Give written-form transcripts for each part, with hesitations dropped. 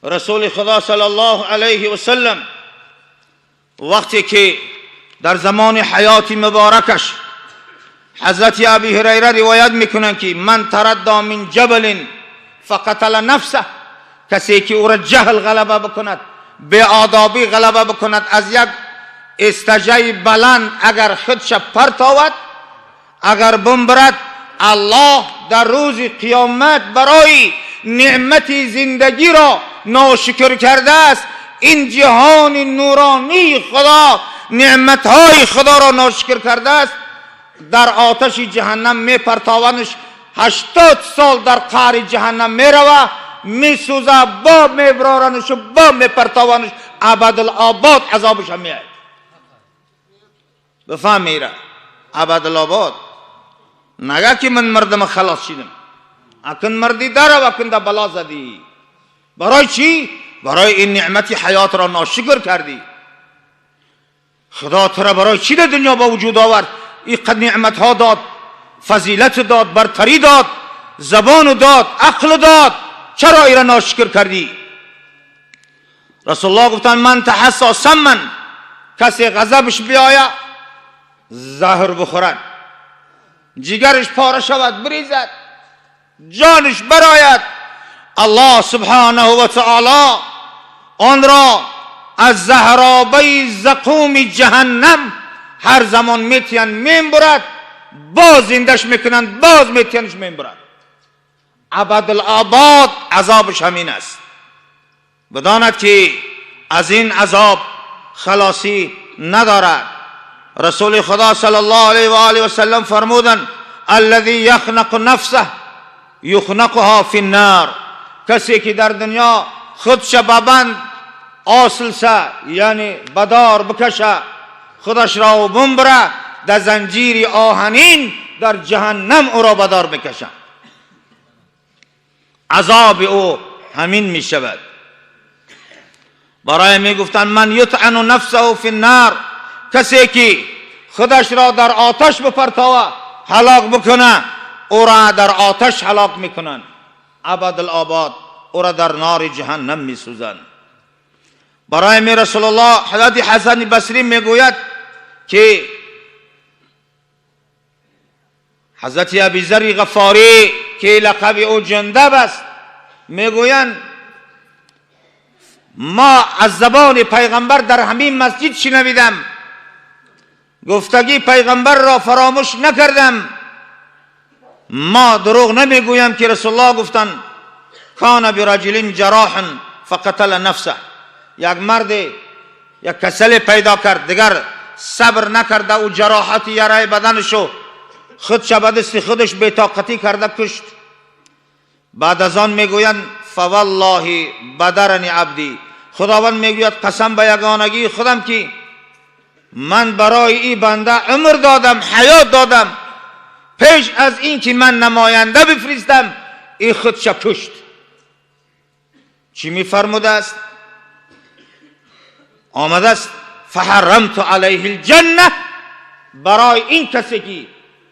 رسول خدا صلی الله علیه و سلم وقتی که در زمان حیات مبارکش حضرت ابی هریره روایت میکنند که من تردى من جبل فقتل نفسه، کسی که او را جهل غلبه بکند، بی آدابی غلبه بکند، از یک استجای بلند اگر خودش پرتاود، اگر بمبرد، الله در روز قیامت برای نعمت زندگی را ناشکر کرده است. این جهان نورانی خدا، نعمتهای خدا را ناشکر کرده است، در آتش جهنم می پرتاونش، 80 سال در قعر جهنم می روه، می سوزه، با می برارنش و با می پرتاونش، ابدالآباد عذابش هم می آید. بفهم میره ابدالآباد. نگه که من مردم خلاص شدم، اکن مردی داره و اکن در بلا زدی. برای چی؟ برای این نعمت حیات را ناشکر کردی. خدا تو را برای چی در دنیا با وجود آورد؟ اینقدر نعمت ها داد، فضیلت داد، برتری داد، زبان داد، عقل داد، چرا ایرا ناشکر کردی؟ رسول الله گفتن من تحسا سمن، کسی غضبش بیاید زهر بخورد، جگرش پاره شود، بریزد، جانش براید، الله سبحانه و تعالی آن را از زهرابه زقوم جهنم هر زمان میتین میبرد، باز زندش میکنند، باز میتینش میبرد. ابدالآباد عذابش همین است. بداند که از این عذاب خلاصی ندارد. رسول خدا صلی الله علیه و آله و سلم فرمودند الذی یخنق نفسه یخنقها فی النار، کسی که در دنیا خودش ببند آسلسه، یعنی بدار بکشه خودش را و بمبره، در زنجیر آهنین در جهنم او را بدار بکشه، عذاب او همین می شود. برای می گفتن من یطعن نفسه فی النار، کسی که خودش را در آتش بپرتاوه هلاک بکنه، او را در آتش هلاک میکنن، ابدالآباد او را در نار جهنم میسوزند. برای می رسول الله حضرت حسن بصری میگوید که حضرت ابی ذر غفاری که لقب او جندب است، میگویند ما از زبان پیغمبر در همین مسجد شنیدم، گفتگی پیغمبر را فراموش نکردم، ما دروغ نمیگویم که رسول الله گفتند کان برجل جراح فقتل نفسه، یک مرد یک کسل پیدا کرد، دیگر صبر نکرده او جراحت یرای بدنشو خودش به دست خودش بی‌طاقتی کرده کشت. بعد از آن میگویند فوالله بدرنی عبدی، خداوند میگوید قسم به یگانگی خودم که من برای این بنده عمر دادم، حیات دادم، پیش از این که من نماینده بفرستم این خودش کشت. چی میفرموده است؟ آمده است فحرمت علیه الجنه، برای این کسی که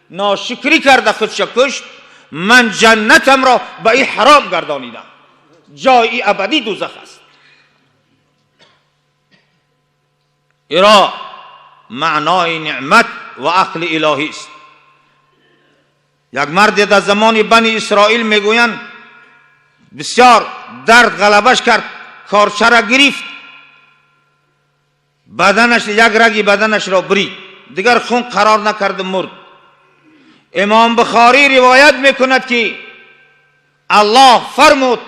ناشکری کرده خودش کشت، من جنتم را به این حرام گردانیدم، جای ابدی دوزخ است. ایرا معنای نعمت و عقل الهی است. یک مرد در زمان بنی اسرائیل میگویند بسیار درد غلبش کرد، کارچه را گرفت، بدنش یک رگی بدنش را برید، دیگر خون قرار نکرد، مرد. امام بخاری روایت میکند که الله فرمود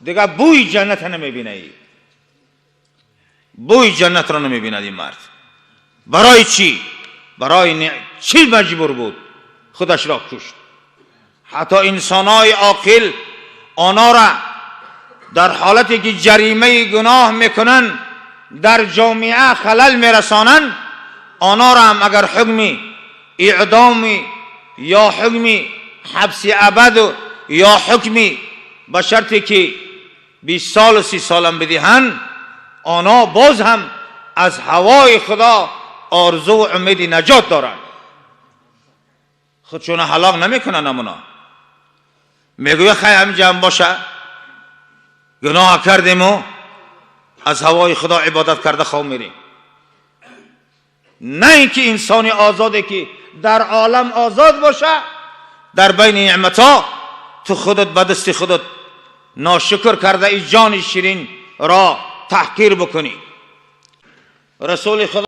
دیگر بوی جنت نمیبینه، بوی جنت را نمیبیند این مرد. برای چی؟ برای چی مجبور بود؟ خودش را کشت. حتی انسانای عاقل آنها را در حالتی که جریمه گناه میکنن، در جامعه خلل میرسانن، آنها را هم اگر حکم اعدام یا حکم حبس ابد یا حکم به شرطی که 20 سال و 30 سال بدهند، آنها باز هم از هوای خدا آرزو و امید نجات دارند، خودشون هلاک نمیکنن. امونا میگوید خیلی همینجا هم باشه، گناه کردیم و از هوای خدا عبادت کرده خواب میریم. نه اینکه انسان آزاده که در عالم آزاد باشه، در بین نعمت تو خودت به دست خودت ناشکر کرده ای جان شیرین را تحقیر بکنی. رسول خدا